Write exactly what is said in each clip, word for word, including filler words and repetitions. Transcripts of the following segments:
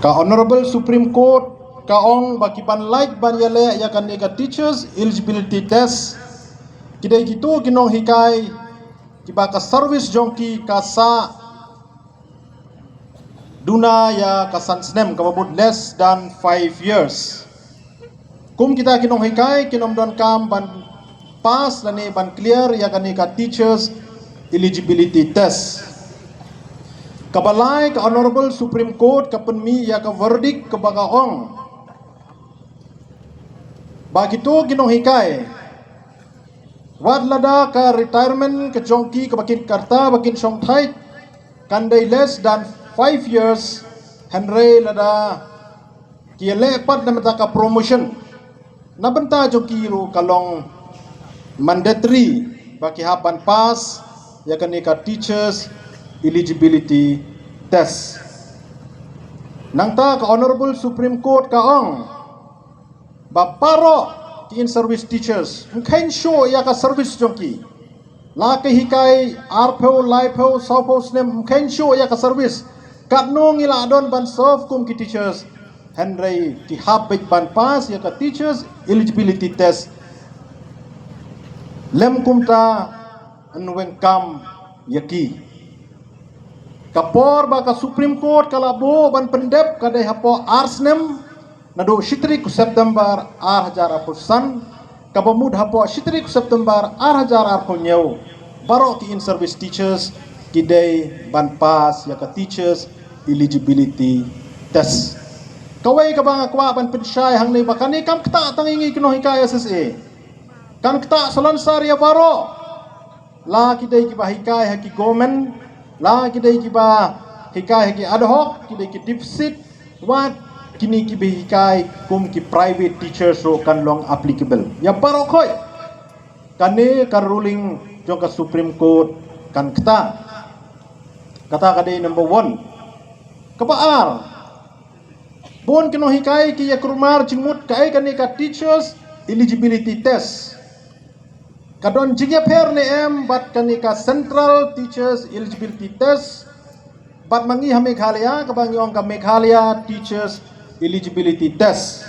Ka Honorable Supreme Court ka ong ba ki ban lait ban ïaleh ïa kane ka teachers eligibility test ki dei kito ki nonghikai kiba ka service jong ki ka sah duna ïa ka san snem, kaba mut less than five years. Kum kita ki nonghikai kin ym donkam ban pass lane ban clear ïa kane ka teachers eligibility test. Kaba lai, ka Honorable Supreme Court ka pynmih ïa ka verdict kaba ka ong ba kito ki nonghikai, wat lada ka retirement ka jong ki kaba kin, kata ba kin shong thait kan dei less than five years, hynrei lada ki ïaleh pat na bynta ka promotion na bynta jong ki ruh ka long mandatory ba ki hap ban pass ïa kane ka teachers eligibility test. Nangta ka Honorable Supreme Court ka ong ba baroh ki in service teachers, ym kheiñ shuh ïa ka service jong ki. La ki hikai arphew, laiphew, sawphew snem, ym kheiñ shuh ïa ka service. Katno ngi la don ban serve kum ki teachers, hynrei ki hap beit ban pass ïa ka teachers eligibility test. Lym kumta, yn weng kam ïa ki. Ka por ba ka Supreme Court ka la buh ban pyndep ka dei hapoh ar snem, naduh shi tarik u September ar hajar arphew san, kaba mut hapoh shi tarik u September ar hajar arphew hynñiew, baroh ki in service teachers ki dei ban pass ïa ka teachers eligibility test. Kawei kaba nga kwah ban pynshai hangne ba kane kam ktah tang ïa ngi ki nonghikai S S A, kan ktah salonsar ïa baroh. La ki dei kiba hikai ha ki government, la ki dei kiba hikai ha ki ad hoc, ki dei ki deficit, wat kine kiba hikai kum ki private teachers ruh kan long applicable ïa baroh khoit. Kane ka ruling jong ka Supreme Court kan ktah. Kata ka dei number one. Kaba ar, bun ki nonghikai ki ïa kulmar jingmut kaei kane ka teachers eligibility test. Ka don jingïapher ne em bad kane ka Central Teachers Eligibility Test, bad ma ngi ha Meghalaya kaba ngi ong ka Meghalaya Teachers Eligibility Test.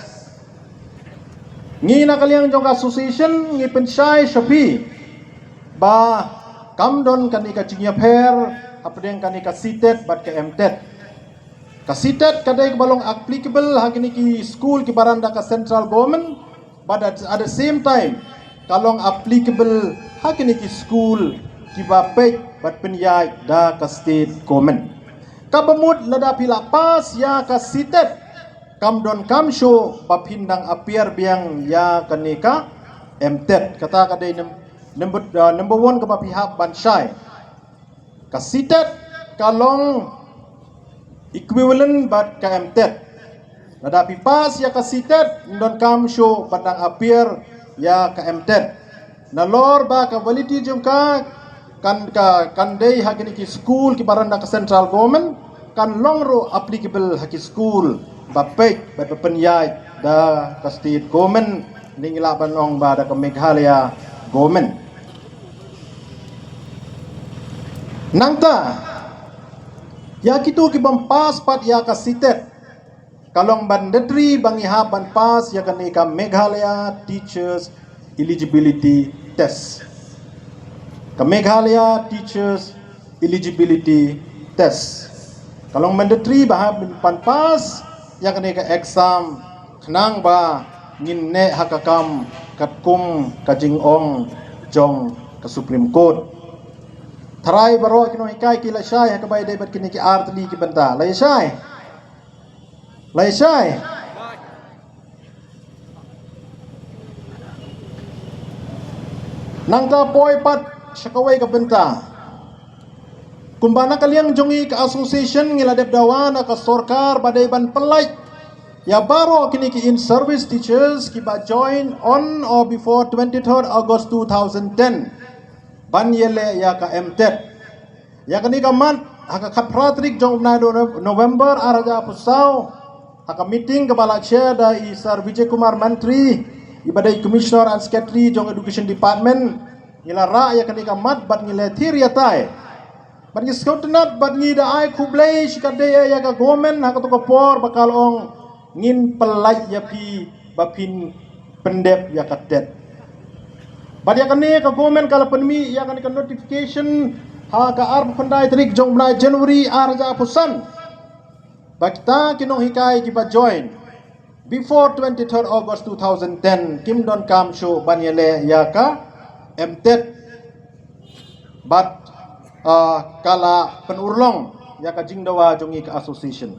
Ngi na ka liang jong ka association ngi pynshai sha phi ba kam don kane ka jingïapher hapdeng kane ka CTET bad ka MTET. Ka CTET ka dei kaba long applicable ha kine ki skul kiba ran da ka central government, but at, at the same time ka long applicable ha kine ki skul kiba peit bad pynïaid da ka state government. Kaba mut lada phi la pass ïa ka CTET, kam donkam shuh ba phin dang appear biang ïa kane ka MTET. Kata ka dei num-, number, uh, number one kaba phi hap ban shai. Ka CTET ka long equivalent bad ka MTET. Lada phi pass ïa ka CTET, ym donkam shuh ban dang appear ïa ka MTET. Nalor ba ka validity jong ka kan, ka, kan dei ha kine ki skul kiba ran da ka central government, kan long ruh applicable ha ki skul ba peit bad ba pynïaid da ka state government, ne ngi lah ban ong ba da ka Meghalaya government. Nangta ïa kito ki bym pass pat ïa ka CTET, ka long mandatory ba ngi hap ban pass ïa kane ka Meghalaya Teachers Eligibility Test. Ka Meghalaya Teachers Eligibility Test ka long mandatory ba hap ban pass ïa kane ka exam khnang ba ngin neh ha ka kam katkum ka jingong jong ka Supreme Court. Tharai baroh ki nonghikai ki la shai ha kaba ïadei bad kine ki ar tylli ki bynta. La ïa shai? La ïa shai? Nangta poi pat sha kawei ka bynta. Kumba na ka liang jong ngi ka association ngi la dep dawa na ka sorkar ba dei ban pynlait ïa baroh kine ki in service teachers kiba join on or before twenty-third August two thousand ten ban ïaleh ïa ka MTET. Ïa kane ka mat ha ka khatphra tarik jong u bnai Nove-, November ar hajar arphew saw, ha ka meeting kaba la chair da i Sir Vijay Kumar Mantri, iba dei Commissioner and Secretary jong Education Department, ngi la rah ïa kane ka mat bad ngi la thied ïa tai Bad ngi sngewtynnat bad ngi da ai khublei shikatdei ïa ka government ha kato ka por ba ka la ong ngin pyllait ïa phi ba phin pyndep ïa ka TET. Bad ïa kane ka government ka la pynmih ïa kane ka notification ha ka arphew khyndai tarik jong u bnai January ar hajar arphew san. Ba kita ki nonghikai kiba join before twenty-third August two thousand ten kim donkam shuh ban ïaleh ïa ka MTET. Bad ah, ka la pynurlong ïa ka jingdawa jong ngi ka association.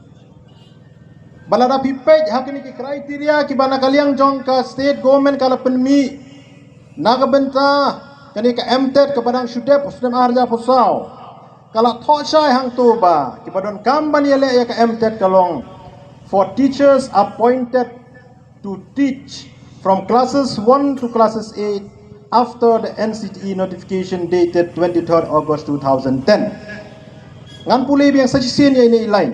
Ba lada phi peit ha kine ki criteria kiba na ka liang jong ka state government ka la pynmih na ka bynta kane ka MTET kaba dang shu dep u snem ar hajar arphew saw. Ka la thoh shai hangto ba kiba donkam ban ïaleh ïa ka MTET ka long for teachers appointed to teach from classes one to classes eight after the NCTE notification dated twenty-third August two thousand ten. Ngan pule biang sa shisien ïa ine i line.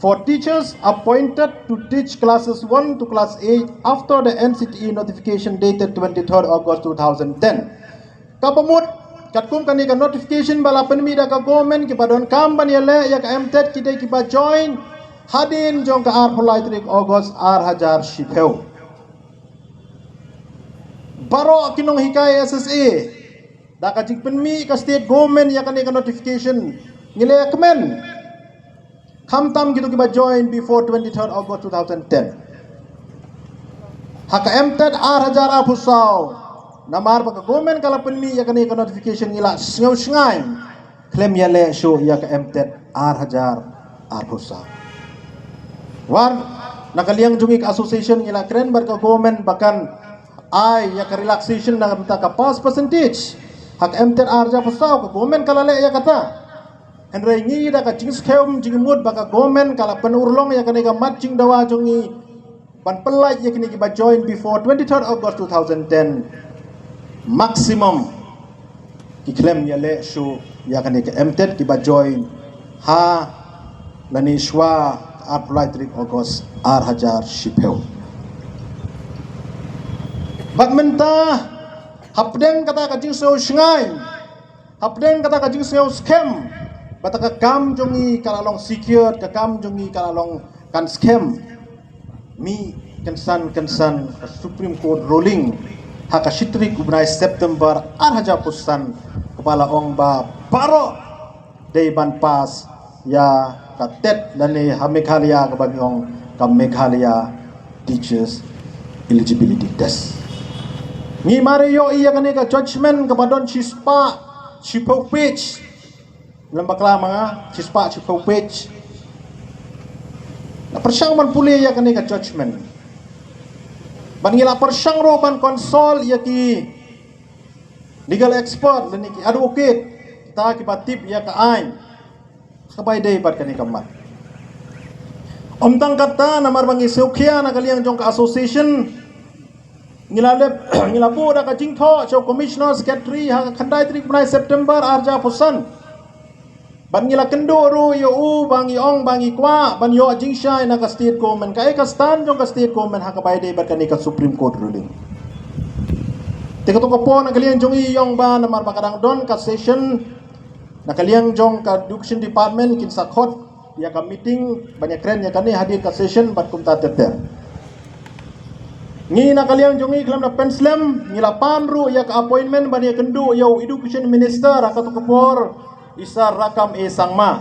For teachers appointed to teach classes one to class eight after the NCTE notification dated twenty-third August two thousand ten. Kaba mut, katkum kane ka notification ba la pynmih da ka government, kiba donkam ban ïaleh ïa ka MTET ki dei kiba join hadien jong ka arphew lai tarik August ar hajar shiphew. Baroh ki nonghikai SSA, da ka jingpynmih ka state government ïa kane ka notification, ngi la ïa kmen. Khamtam kito kiba join before twenty-third August two thousand ten. Ha ka MTET ar hajar arphew saw, namar ba ka government ka la pynmih ïa kane ka notification, ngi la sngew shngaiñ khlem ïaleh shuh ïa ka MTET ar hajar arphew saw. Wat na ka liang jong ngi ka association ngi la kren bad ka government ba kan ai ïa ka relaxation na ka bynta ka pass percentage ha ka MTET ar hajar arphew saw, ka government ka la leh ïa kata. Hynrei ngi da ka jingskhem jingmut ba ka government ka la pynurlong ïa kane ka mat jingdawa jong ngi ban pyllait ïa kine kiba join before twenty-third August two thousand ten. Maximum ki khlem ïaleh shuh ïa kane ka MTET kiba join ha lane shuwa ka arphew lai tarik August ar hajar shiphew. Bad mynta hapdeng kata ka jingsngew shngaiñ, hapdeng kata ka jingsngew skhem ba kata ka kam jong ngi ka la long secured, ka kam jong ngi ka la long kan skhem. Mih kynsan kynsan ka Supreme Court ruling ha ka shi tarik u bnai September ar hajar arphew san, kaba la ong ba baroh dei ban pass ïa ka TET lane ha Meghalaya kaba ngi ong ka Meghalaya Teachers Eligibility Test. Ngi mar ïohi ïa kane ka judgment kaba don shispah shiphew page. Lem bakla ma nga, shispah shiphew page. La pyrshang ban pule ïa kane ka judgment. Bad ngi la pyrshang ruh ban consult ïa ki legal expert lane ki advocate, kita kiba tip ïa ka aiñ, kaba ïadei bad kane ka mat. Ym tang kata, namar ba ngi sngewkhia na ka liang jong ka association, ngi la lep, ngi la buh da ka jingthoh sha u Commissioner Secretary ha ka khyndai tarik bnai September ar hajar arphew san. Bad ngi la kynduh ruh ïa u ba ngi ong ba ngi kwah ban ïoh jingshai na ka state government, kaei ka stand jong ka state government ha kaba ïadei bad kane ka Supreme Court ruling. Te kato ka por na ka liang jong ngi ïa ong ba namar ba ka dang don ka session na ka liang jong ka Education Department, kin sa khot ïa ka meeting ban ïa kren ïa kane hadien ka session bad kumta ter ter. Ngi na ka liang jong ngi khlem da pynslem, ngi la pan ruh ïa ka appointment ban ïa kynduh ïa u Education Minister ha kato ka por, i Sir Rakkam A Sangma.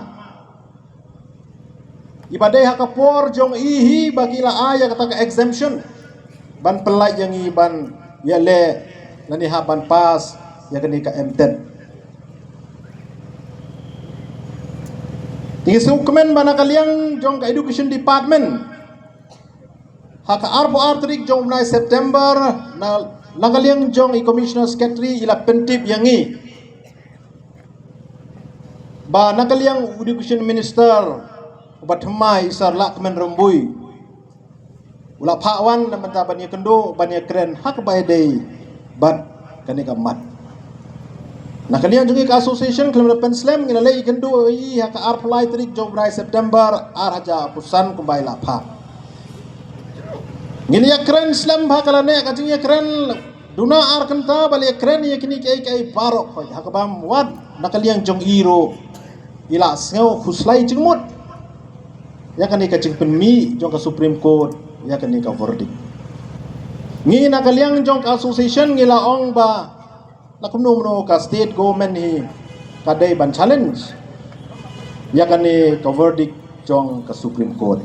Iba dei ha ka por jong i hi ba ki la ai ïa kata ka exemption ban pyllait ïa ngi ban ïaleh lane hap ban pass ïa kane ka MTET. Te ngi sngewkmen ba na ka liang jong ka Education Department, ha ka arphew ar tarik jong u bnai September, na, na ka liang jong i Commissioner Secretary i la pyntip ïa ngi ba na ka liang u Education Minister uba thymmai, i Sir Lahkmen Rymbui, u la phah wan na bynta ban ïa kynduh ban ïa kren ha kaba ïadei bad kane ka mat. Na ka liang jong ngi ka association khlem da pynslem, ngi la leit ïa kynduh ïa i ha ka arphew lai tarik jong u bnai September ar hajar arphew san kumba i la phah. Ngin ïa kren slem bha, ka la neh ka jingïakren duna ar kynta ba la ïa kren ïa kine kiei kiei baroh khoit, ha kaba ym wad na ka liang jong i ruh i la sngew khuslai jingmut ïa kane ka jingpynmih jong ka Supreme Court ïa kane ka verdict. Ngi na ka liang jong ka association ngi la ong ba la kumno kumno ka state government hi ka dei ban challenge ïa kane ka verdict jong ka Supreme Court.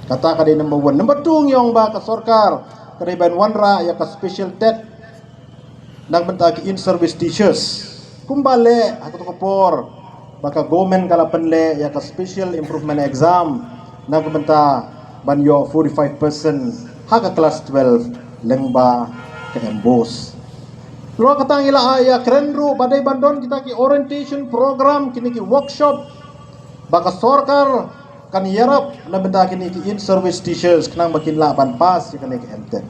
Kata ka dei number one. Number two, ngi ong ba ka sorkar ka dei ban wanrah ïa ka special TET na ka bynta ki in-service teachers. Kumba leh ha kato ka por ba ka government ka la pynleh ïa ka special improvement exam na ka bynta ban ïoh forty-five percent ha ka class twelve lyngba ka MBOSE. Lada kata ngi la ai ïakren ruh ba dei ban don kita ki orientation program, kine ki workshop ba ka sorkar kan ïarap na bynta kine ki in-service teachers khnang ba kin lah ban pass ïa kane ka MTET.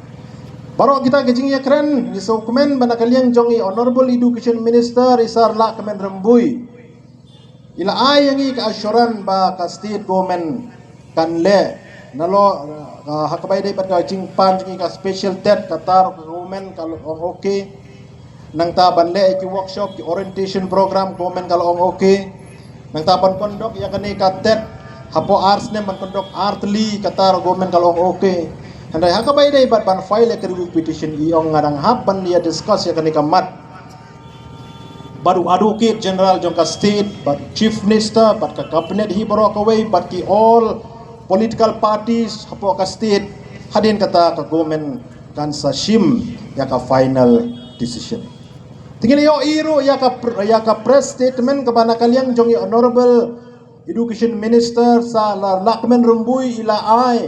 Baroh kita ki jingïakren ngi sngewkmen ba na ka liang jong i Honorable Education Minister i Sir Lahkmen Rymbui i la ai ïa ngi ka assurance ba ka state government kan leh nalor, ah, ha kaba ïadei bad ka jingpan jong ngi ka special TET, kata ruh ka government ka la ong okay. Nangta ban leh ki workshop, ki orientation program, government ka la ong okay. Nangta ban conduct ïa kane ka TET hapoh ar snem, ban conduct ar tylli, kata ruh government ka la ong okay. Hynrei ha kaba ïadei bad ban file ïa ka review petition, i ong nga dang hap ban ïa discuss ïa kane ka mat bad u Advocate General jong ka state, bad Chief Minister, bad ka cabinet hi baroh kawei, bad ki all political parties hapoh ka state. Hadien kata ka government kan sa shim ïa ka final decision. Te ngin ïohi ruh ïa ka pr-, ïa ka press statement kaba na ka liang jong i Honorable Education Minister Sir La-, Lahkmen Rymbui i la ai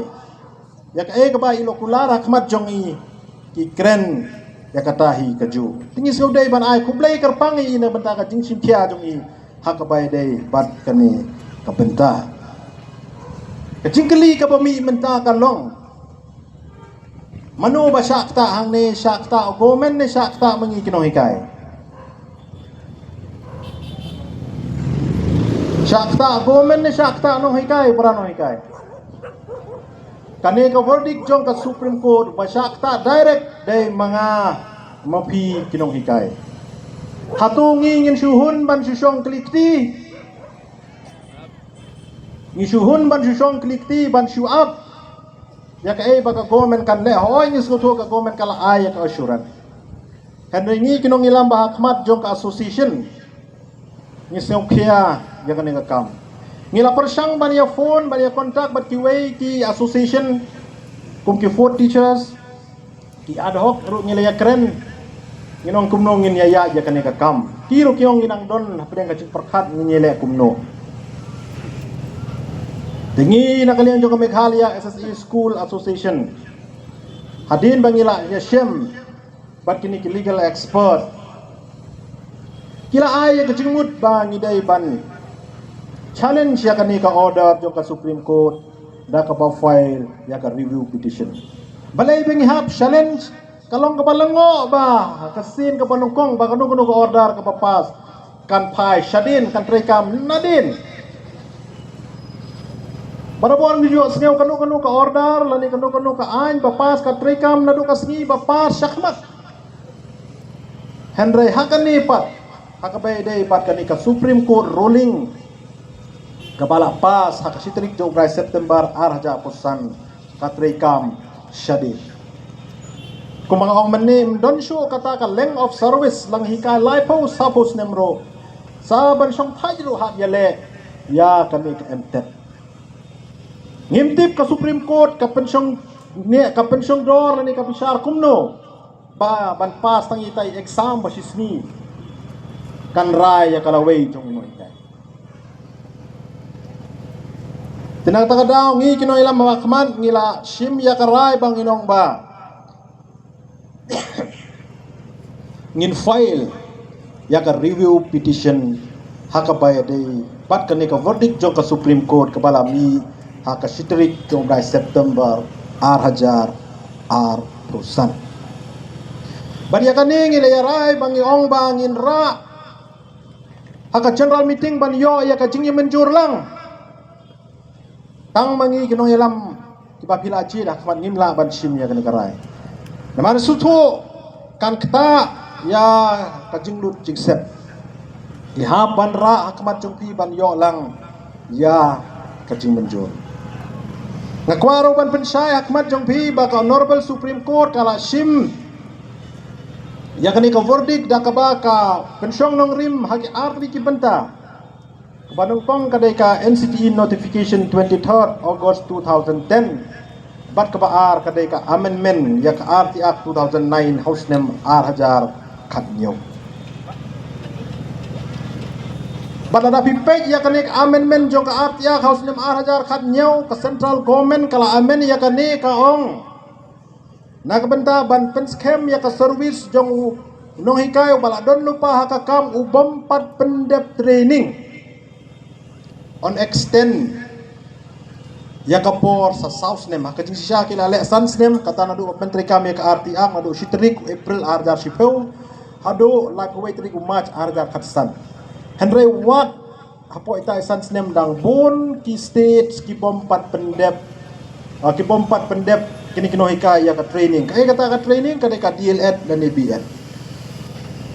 ïa kaei kaba i la kular ha khmat jong i, ki kren ïa kata hi kajuh. Te ngi sngewdei ban ai khublei kyrpang ïa i na bynta ka jingshim khia jong i ha kaba ïadei bad kane ka bynta. Ka jingkylli kaba mih mynta ka long, mano ba shah ktah hangne, shah ktah government ne shah ktah ma ngi ki nonghikai? Shah ktah government ne shah ktah nonghikai, para nonghikai? Kane ka verdict jong ka Supreme Court ba shah ktah direct dei ma nga ma phi ki nonghikai. Hato ngi ngin shu hun ban shu shong kli kti? Ngi shu hun ban shu shong kli kti ban shu ap ïa kaei ba ka government kan leh? Hooid, ngi sngewthuh ka government ka la ai ïa ka assurance. Hynrei ngi ki nongïalam ba ha khmat jong ka association ngi sngewkhia ïa kane ka kam. Ngi la pyrshang ban ïa phone, ban ïa contact bad kiwei ki association kum ki Fourth Teachers, ki ad hoc ruh ngi la ïakren. Ngin ong kumno ngin ïa ïaid ïa kane ka kam. Ki ruh ki ong ngi nang don hapdeng ka jingpyrkhat ngin ïa leh kumno. Te ngi na ka liang jong ka Meghalaya SSA School Association, hadien ba ngi la ïashem bad kine ki legal expert, ki la ai ïa ka jingmut ba ngi dei ban challenge ïa kane ka order jong ka Supreme Court da kaba file ïa ka review petition. Balei ba ngi hap challenge? Ka long kaba lyngngoh ba ka sien kaba nyngkong ba kano kano ka order kaba pass kan phai shadien, kan treikam nadien. Barabor ngi ju ïohsngew kano kano ka order lane kano kano ka aiñ ba pass ka treikam naduh ka sngi ba pass shakhmat. Hynrei ha kane pat, ha kaba ïadei bad kane ka Supreme Court ruling kaba la pass ha ka shi tarik jong u bnai September ar hajar arphew san, ka treikam shadien. Kumba nga ong mynne, ym don shuh kata ka length of service, lang hikai laiphew sawphew snem ruh, sa ban shongthait ruh hap ïaleh ïa kane ka MTET. Ngim tip ka Supreme Court ka pynshong ne, ka pynshong dor lane ka bishar kumno ba ban pass tang ita i exam ba shi sngi kan rai ïa ka lawei jong u nonghikai. Te na kata ka daw ngi ki nongïalam ba ha khmat ngi la shim ïa ka rai ba ngin ong ba ngin file ïa ka review petition ha kaba ïadei bad kane ka verdict jong ka Supreme Court kaba la mih ha ka shi tarik jong u bnai September ar hajar arphew san. Bad ïa kane ngi la ïa rai ba ngi ong ba ngin rah ha ka general meeting ban ïoh ïa ka jingïamynjur lang. Tang ma ngi ki nongïalam kiba phi la jied ha khmat ngim lah ban shim ïa kane ka rai. Namar shuh kan ktah ïa ka jinglut jingsep. Ngi hap ban rah ha khmat jong phi ban ïoh lang ïa ka jingmynjur. Nga kwah ruh ban pynshai ha khmat jong phi ba ka Honorable Supreme Court ka la shim ïa kane ka verdict da kaba ka pynshong nongrim ha ki artylli ki bynta. Kaba nyngkong ka dei ka N C T E notification twenty-third August two thousand ten. Bad kaba ar ka dei ka amendment ïa ka R T Act two thousand nine ha u snem ar hajar khathynñiew. Bad lada phi peit ïa kane ka amendment jong ka R T Act ha u snem ar hajar khathynñiew, ka central government ka la amend ïa kane, ka ong na ka bynta ban pynskhem ïa ka service jong u nonghikai uba la don lypa ha ka kam u bym pat pyndep training, yn extend ïa ka por sa saw snem. Ha ka jingshisha ki la leh san snem, kata naduh ban treikam ïa ka R T Act, naduh shi tarik u April ar hajar shiphew haduh laiphew wei tarik u March ar hajar khatsan. Hynrei wat hapoh ita i san snem dang bun ki state ki bym pat pyndep, ah, ki bym pat pyndep kine ki nonghikai ïa ka training. Kaei kata ka training? Ka dei ka D El Ed lane B Ed.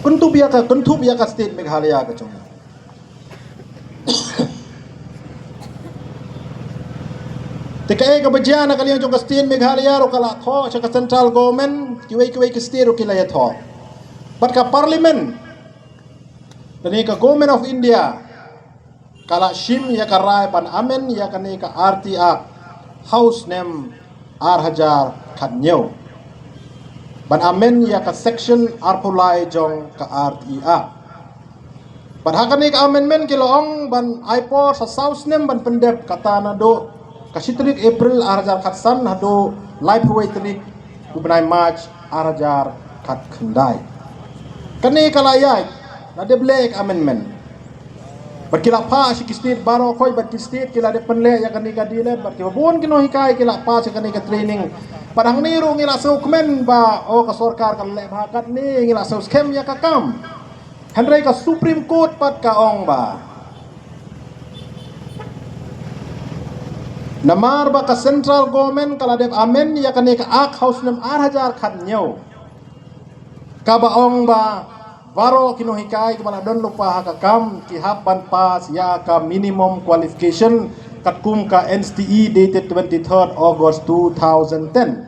Kynthup ïa ka, kynthup ïa ka state Meghalaya ka jong. Te kaei kaba jia na ka liang jong ka state Meghalaya ruh ka la thoh sha ka central government, kiwei kiwei ki state ruh ki la ïathoh. Bad ka parliament lane ka Government of India ka la shim ïa ka rai ban amend ïa kane ka R T Act ha u snem ar hajar khathynñiew, ban amend ïa ka section arphew lai jong ka R T Act. Bad ha kane ka amendment ki la ong ban ai por sa saw snem ban pyndep, kata naduh ka shi tarik April ar hajar khatsan haduh laiphew wei tarik u bnai March ar hajar khatkhyndai. Kane ka la ïaid, la dep leh ka amendment. Bad ki la phah sha ki state baroh khoit, bad ki state ki la dep pynleh ïa kane ka D El Ed, bad kiba bun ki nonghikai ki la phah sha kane ka training. Bad hangne ruh ngi la sngewkmen ba, oh, ka sorkar ka leh bha katne, ngi la sngewskhem ïa ka kam. Hynrei ka Supreme Court pat ka ong ba namar ba ka central government ka la dep amend ïa kane ka Act ha u snem ar hajar khathynñiew, kaba ong ba baroh ki nonghikai kiba la don lypa ha ka kam ki hap ban pass ïa ka minimum qualification katkum ka N C T E dated twenty-third August two thousand ten.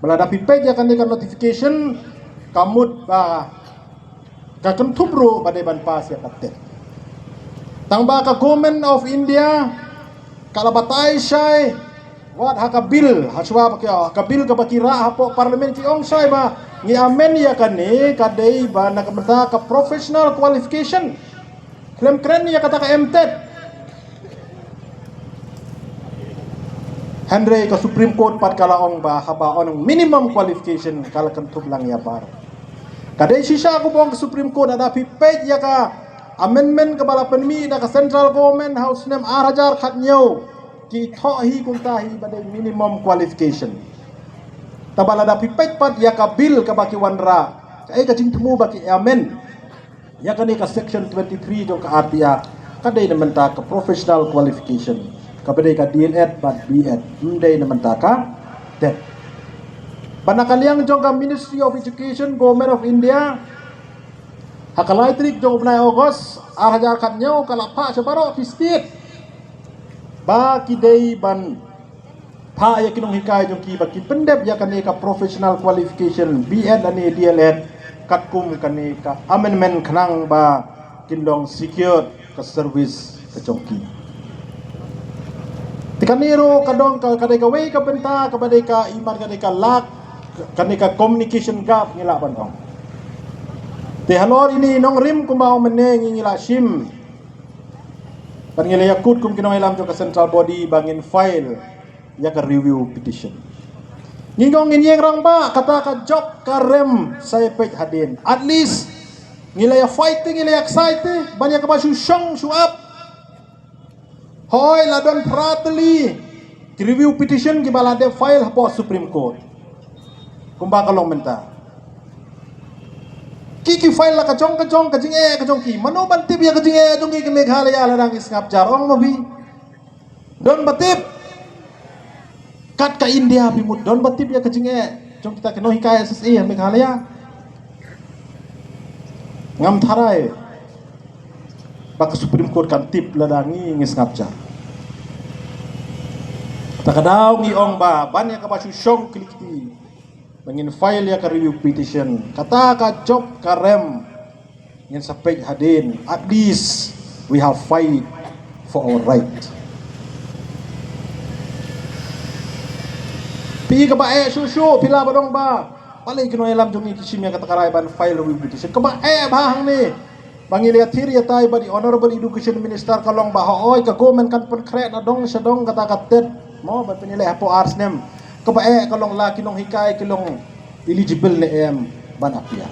Ba lada phi peit ïa kane ka notification ka mut ba ka kynthup ruh ba dei ban pass ïa ka TET. Tang ba ka Government of India ka la batai shai wat ha ka bill, ha shuwa ba ki, ka bill kaba ki rah hapoh parliament ki ong shai ba ngi amend ïa kane ka dei ba na ka bynta ka professional qualification. Khlem kren ïa kata ka M TET. Hynrei ka Supreme Court pat ka la ong ba haba ong minimum qualification ka la kynthup lang ïa baroh. Ka dei shisha kumba ong ka Supreme Court, lada phi peit ïa ka amendment kaba la pynmih da ka central government ha u snem ar hajar khathynñiew, ki thoh hi kumta hi ba dei minimum qualification. Tangba lada phi peit pat ïa ka bill kaba ki wanrah, kaei ka jingthmu ba ki amend ïa kane ka section twenty-three jong ka R T Act, ka dei na bynta ka professional qualification, kaba dei ka D El Ed bad B Ed, ym dei na bynta ka TET. Bad na ka liang jong ka Ministry of Education, Government of India, ha ka lai tarik jong u bnai August ar hajar khathynñiew ka la phah sha baroh ki state ba ki dei ban phah ïa ki nonghikai jong ki ba ki pyndep ïa kane ka professional qualification, B Ed lane D El Ed, katkum kane ka amendment khnang ba kin long secured ka service ka jong ki. Te kane ruh ka dong ka, ka dei kawei ka bynta kaba dei ka imat ka dei ka lack kane ka communication gap ngi lah ban ong. Te halor ine i nongrim kumba ong mynne ngi, ngi la shim bad ngi la ïakut kum ki nongïalam jong ka central body ba ngin file ïa ka review petition. Ngi ong ngin ïeng rangbah, kata ka jop ka rem sa ïa peit hadien. At least ngi la ïa fight te, ngi la ïa ksai te ban ïa kaba shu shong shu ap. Hooid, la don phra tylli ki review petition kiba la dep file hapoh Supreme Court. Kumba ka long mynta ki, ki file la ka jong ka jong ka jingeh ka jong ki. Mano ban tip ïa ka jingeh jong ki ka Meghalaya lada ngi sngap jar, ong ma phi? Don ba tip? Kat ka India phi mut don ba tip ïa ka jingeh jong kita ki nonghikai S S A ha Meghalaya? Ngam tharai. ba ka Supreme Court kan tip lada ngi ngi sngap jar. Ta ka daw ngi ong ba ban ïa kaba shu shong klik ti ba ngin file ïa ka review petition, kata ka jop ka rem ngin sa peit hadien. At least we have fight for our right. Phi kaba eh shu shu phi lah ba dong ba balei ki nongïalam jong ngi ki shim ïa kata ka rai ban file review petition? Kaba eh ba hangne ba ngi la ïathir ïatai ba the Honorable Education Minister ka long ba hooid ka government kan pynkhreh na dong sha dong kata ka TET mo ban pynïaleh hapoh ar snem. Kaba eh ka long la ki nonghikai ki long eligible ne em ban appear?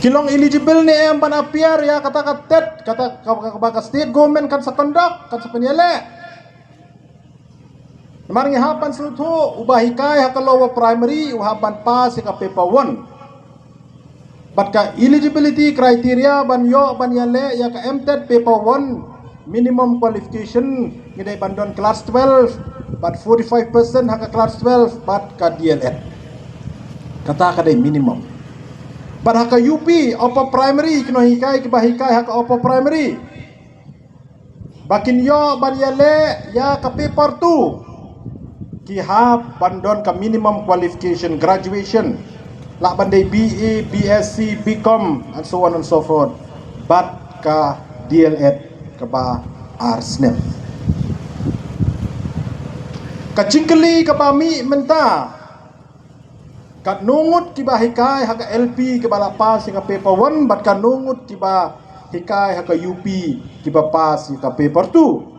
Ki long eligible ne em ban appear ïa kata ka TET kata ka, ka, ka, ba ka state government kan sa conduct, kan sa pynïaleh? Namar ngi hap ban sngewthuh, uba hikai ha ka lower primary u hap ban pass ïa ka paper one. Bad ka eligibility criteria ban ïoh ban ïaleh ïa ka MTET paper one, minimum qualification ngi dei ban don class twelve bad forty-five percent ha ka class twelve bad ka D.El.Ed. Kata ka dei minimum. Bad ha ka UP, upper primary, ki nonghikai kiba hikai ha ka upper primary, ba kin ïoh ban ïaleh ïa ka paper two, ki hap ban don ka minimum qualification, graduation, lah ban dei BA, BSc, BCom and so on and so forth, bad ka D.El.Ed kaba ar snem. Ka jingkylli kaba mih mynta, katno ngut kiba hikai ha ka LP kiba la pass ïa ka paper one bad katno ngut kiba hikai ha ka UP kiba pass ïa ka paper two?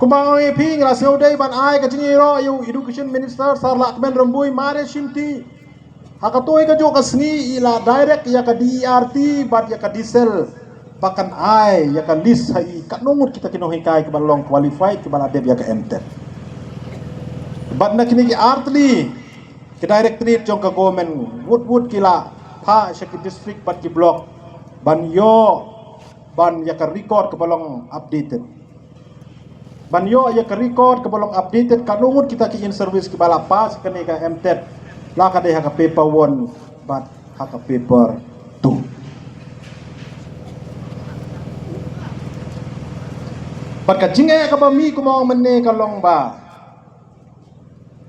Kumba nga ong ïa phi, nga la sngewdei ban ai ka jingïaroh ïa u Education Minister Sir Lahkmen Rymbui, mar ïa shim ti ha kato kajuh ka sngi i la direct ïa ka DERT bad ïa ka DSEL ba kan ai ïa ka list ha i katno ngut kita ki nonghikai kiba long qualified kiba la dep ïa ka MTET. Bad na kine ki artylli ki directorate jong ka government wut wut ki la phah sha ki district bad ki block ban ïoh ban ïa ka record kaba long updated. Ban ïoh ïa ka record kaba long updated katno ngut kita ki in service kiba la pass kane ka MTET, la ka dei ha ka paper one bad ha ka paper two. Bad ka jingeh kaba mih kumba ong mynne ka long ba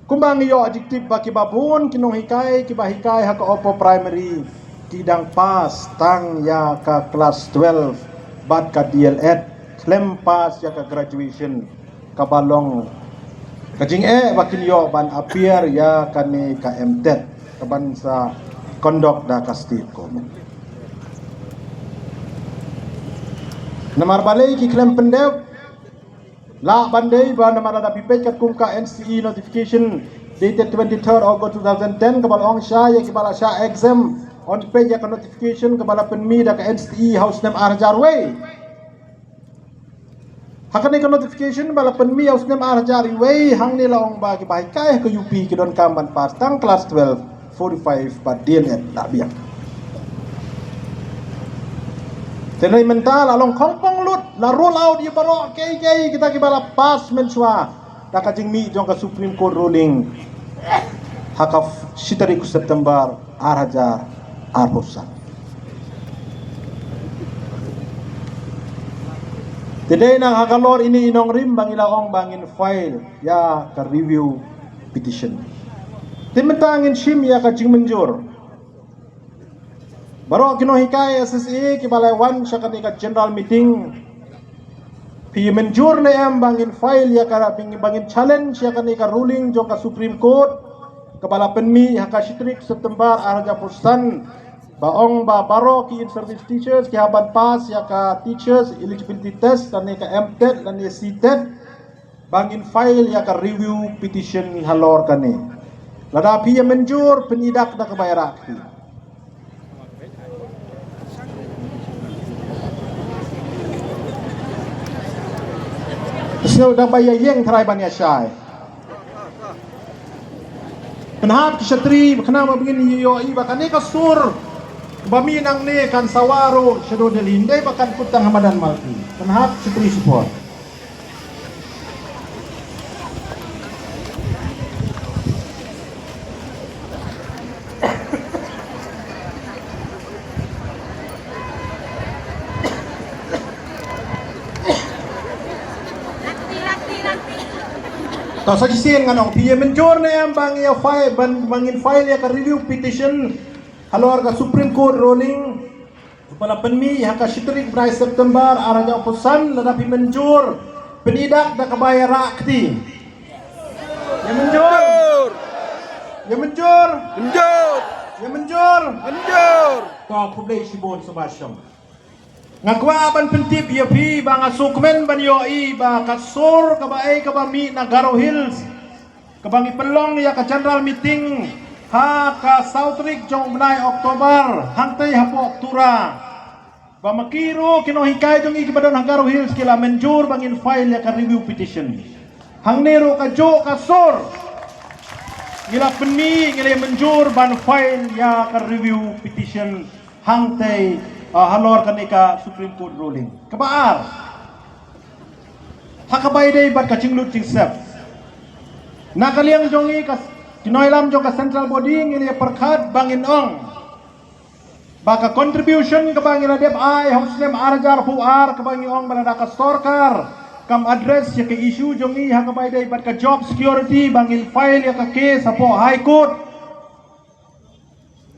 kumba ngi ïoh jingtip ba kiba bun ki nonghikai kiba hikai ha ka upper primary ki dang pass tang ïa ka class twelve bad ka D.El.Ed khlem pass ïa ka graduation, kaba long ka jingeh ba kin ïoh ban appear ïa kane ka MTET kaban sa conduct da ka state government. Namar balei ki khlem pyndep? Lah ban dei ba namar lada phi peit katkum ka NCE notification dated twenty-third August two thousand ten kaba la ong shai ïa kiba la shah exempt, yn peit ïa ka notification kaba la pynmih da ka NCE ha u snem ar hajar wei. Ha kane ka notification ba la pynmih ha u snem ar hajar wei, hangne la ong ba kiba hikai ha ka UP ki donkam ban pass tang class twelve, forty-five bad D.El.Ed la biang. Te nai mynta la long khongpong lut, la rule out ïa baroh kiei kiei kita kiba la pass mynshuwa da ka jingmih jong ka Supreme Court ruling ha ka shi tarik u September ar hajar arphew san. Te dei na ha ka lor ine i nongrim ba ngi la ong ba ngin file ïa ka review petition. Te mynta ngin shim ïa ka jingmynjur. Baroh ki nonghikai SSA kiba la wan sha kane ka general meeting, phi mynjur ne em ba ngin file ïa ka, ba ngin challenge ïa kane ka ruling jong ka Supreme Court kaba la pynmih ha ka shi tarik September ar hajar arphew san ba ong ba baroh ki in service teachers ki hap ban pass ïa ka teachers eligibility test lane ka MTET lane CTET, ba ngin file ïa ka review petition halor kane. Lada phi ïa mynjur, pynïaid da kaba ïarap phi. Sngewbha da ba ïa ïeng trai ban ïa shai. Pynhap ki shatri, ba khnang ba ngin ïohi ba kane ka sur ba mih nangne kan sawa ruh shaduh Delhi, ym dei ba kan kut tang ha madan Malpi. Pynhap ki shatri support. Ta sa shisien ngan ong phi ïa mynjur ne em ba ngi ïa file, ban, ba ngin file ïa ka review petition halor ka Supreme Court ruling ba la pynmih ha ka shi tarik bnai September ar hajar arphew san? Lada phi mynjur, pyni dak da kaba ïa rah kti. Ïa mynjur. Ïa mynjur. Mynjur. Ïa mynjur. Mynjur. To, khublei shibun, sngewbha shong. Nga kwah ban pyntip ïa phi ba nga sngewkmen ban ïohi ba ka sur kaba ei kaba mih na Garo Hills, kaba ngi pynlong ïa ka general meeting ha ka saw tarik jong u bnai October hangtei hapoh Tura, ba ma ki ruh ki nonghikai jong ngi kiba don ha Garo Hills ki la mynjur ba ngin file ïa ka review petition. Hangne ruh kajuh ka sur ngi la pynmih, ngi la mynjur ban file ïa ka review petition hangtei, ah, halor kane ka Supreme Court ruling. Kaba ar, ha kaba ïadei bad ka jinglut jingsep, na ka liang jong ngi, ka, ki nongïalam jong ka central body, ngi la pyrkhat ba ngin ong ba ka contribution kaba ngi la dep ai ha u snem ar hajar arphew ar, kaba ngi ong ba lada ka sorkar kam address ïa ka issue jong ngi ha kaba ïadei bad ka job security, ba ngin file ïa ka case hapoh High Court.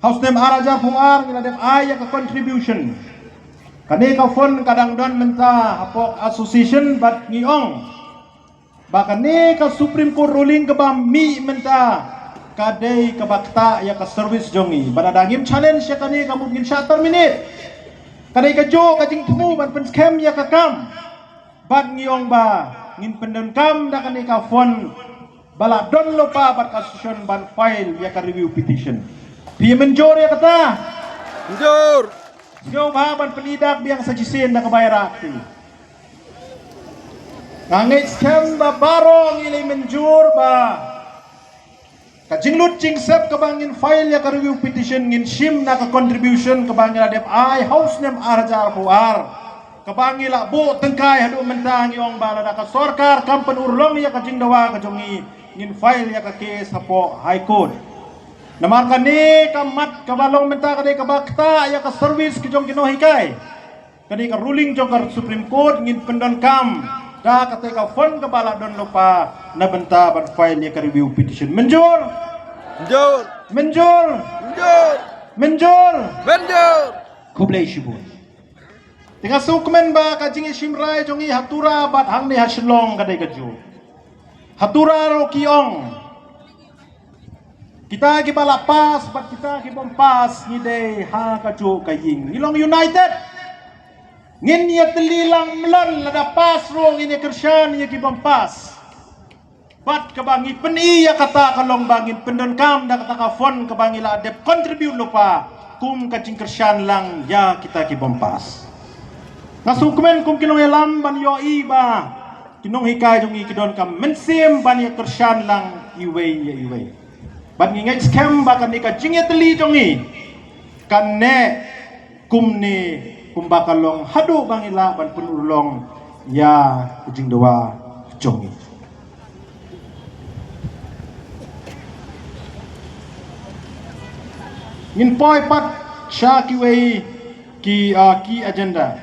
Ha u snem ar hajar arphew ar ngi la dep ai ïa ka contribution. Kane ka fund ka dang don mynta hapoh association, bad ngi ong ba kane ka Supreme Court ruling kaba mih mynta ka dei kaba ktah ïa ka service jong ngi. Bad lada ngim challenge ïa kane, ka mut ngin shah terminate. Ka dei kajuh ka jingthmu ban pynskhem ïa ka kam. Bad ngi ong ba ngin pyndonkam da kane ka fund ba la don lypa bad ka association ban file ïa ka review petition. Phi mynjur ïa kata? Mynjur. Sngewbha ban pyni dak biang sa shisien da kaba ïa rah kti. Nga ngeit skhem ba baroh ngi la mynjur ba ka jinglut jingsep kaba ngin file ïa ka review petition ngin shim na ka contribution kaba ngi la dep ai ha u snem ar hajar arphew ar, kaba ngi la buh tyngkai haduh mynta. Ngi ong ba lada ka sorkar kam pynurlong ïa ka jingdawa ka jong ngi, ngin file ïa ka case hapoh High Court. Namar kane ka mat kaba long mynta ka dei kaba ktah ïa ka service ka jong ki nonghikai. Kane ka ruling jong ka Supreme Court ngin pyndonkam da kata ka fund kaba la don lypa na bynta ban file ïa ka review petition. Mynjur? Mynjur. Mynjur? Mynjur. Mynjur. Mynjur. Khublei shibun. Te nga sngewkmen ba ka jingïashim rai jong ngi ha Tura bad hangne ha Shillong ka dei kajuh. Ha Tura ruh ki ong, kita kiba la pass bad kita ki bym pass, ngi dei ha kajuh ka ïing, ngi long united. Ngin ïatylli lang mlien, lada pass ruh ngin ïakyrshan ïa ki bym pass. Bad kaba ngi pyni ïa kata ka long ba ngin pyndonkam da kata ka fund kaba ngi la dep contribute lypa kum ka jingkyrshan lang ïa kita ki bym pass. Nga sngewkmen kum ki nongïalam ban ïohi ba ki nonghikai jong ngi ki donkam mynsiem ban ïakyrshan lang iwei ïa iwei. Bad ngi ngeit skhem ba kane ka jingïatylli jong ngi kan neh kumne kumba ka long haduh ba ngi lah ban pynurlong ïa ka jingdawa jong ngi. Ngin poi pat sha kiwei ki, ah, ki agenda.